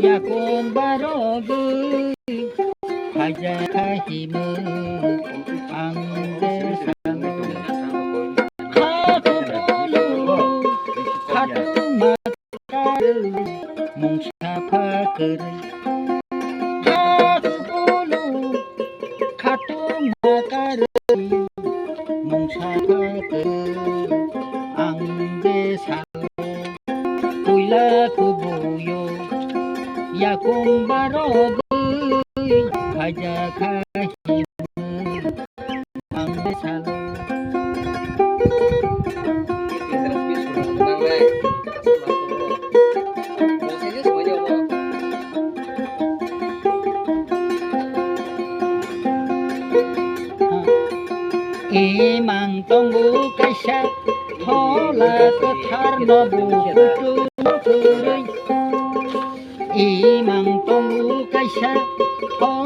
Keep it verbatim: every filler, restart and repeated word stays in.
Yakung barogwi phaijak kha himwi ang de salo. Kha kupulu khatung ma karwi mungsa pha kwrwi. Kha kupulu khatung ma karwi mungsa pha kwrwi ang de salo. Puila kubuyo yakung barogwi phaijak kha himwi ang de salo. Imang tongo kaisa thola kwthar no bo kutung kwrwi. Imang tongo kaisa